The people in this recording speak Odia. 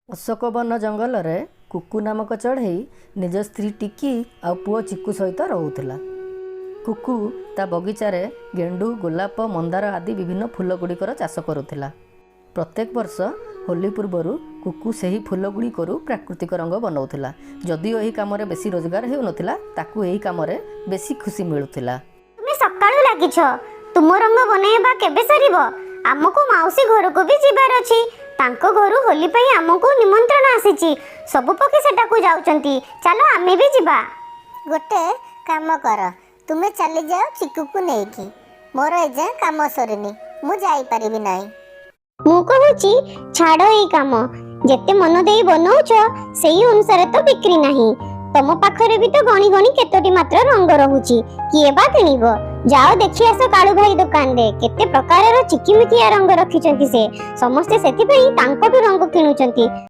ଅଶୋକବନ ଜଙ୍ଗଲରେ କୁକୁ ନାମକ ଚଢ଼େଇ ନିଜ ସ୍ତ୍ରୀ ଟିକି ଆଉ ପୁଅ ଚିକୁ ସହିତ ରହୁଥିଲା। କୁକୁ ତା ବଗିଚାରେ ଗେଣ୍ଡୁ, ଗୋଲାପ, ମନ୍ଦାର ଆଦି ବିଭିନ୍ନ ଫୁଲଗୁଡ଼ିକର ଚାଷ କରୁଥିଲା। ପ୍ରତ୍ୟେକ ବର୍ଷ ହୋଲି ପୂର୍ବରୁ କୁକୁ ସେହି ଫୁଲଗୁଡ଼ିକରୁ ପ୍ରାକୃତିକ ରଙ୍ଗ ବନାଉଥିଲା। ଯଦିଓ ଏହି କାମରେ ବେଶୀ ରୋଜଗାର ହେଉନଥିଲା, ତାକୁ ଏହି କାମରେ ବେଶୀ ଖୁସି ମିଳୁଥିଲା। ତୁମେ ସକାଳୁ ଲାଗିଛ, ତୁମ ରଙ୍ଗ ବନେଇବା କେବେ ସରିବ? ଆମକୁ ମାଉସୀ ଘରକୁ ବି ଯିବାର ଅଛି। ତାଙ୍କ ଘରୁ ହୋଲି ପାଇଁ ଆମକୁ ନିମନ୍ତ୍ରଣ ଆସିଛି। ସବୁ ପକ୍ଷୀ ସେଠାକୁ ଯାଉଛନ୍ତି, ଚାଲ ଆମେ ବି ଯିବା। ଗୋଟେ କାମ କର, ତୁମେ ଚାଲିଯାଅ ଚିକୁକୁ ନେଇକି। ମୋର ଏଯାଏଁ କାମ ସରିନି, ମୁଁ ଯାଇପାରିବି ନାହିଁ। ମୁଁ କହୁଛି ଛାଡ଼ ଏଇ କାମ। ଯେତେ ମନ ଦେଇ ବନଉଛ, ସେଇ ଅନୁସାରେ ତ ବିକ୍ରି ନାହିଁ। ତମ ପାଖରେ ବି ତ ଗଣି ଗଣି କେତୋଟି ମାତ୍ର ରଙ୍ଗ ରହୁଛି, କିଏ ବା କିଣିବ? ଯାଅ ଦେଖି ଆସ କାଳୁ ଭାଇ ଦୋକାନରେ କେତେ ପ୍ରକାରର ଚିକିମିକିଆ ରଙ୍ଗ ରଖିଛନ୍ତି ସେ। ସମସ୍ତେ ସେଥିପାଇଁ ତାଙ୍କଠୁ ରଙ୍ଗ କିଣୁଛନ୍ତି।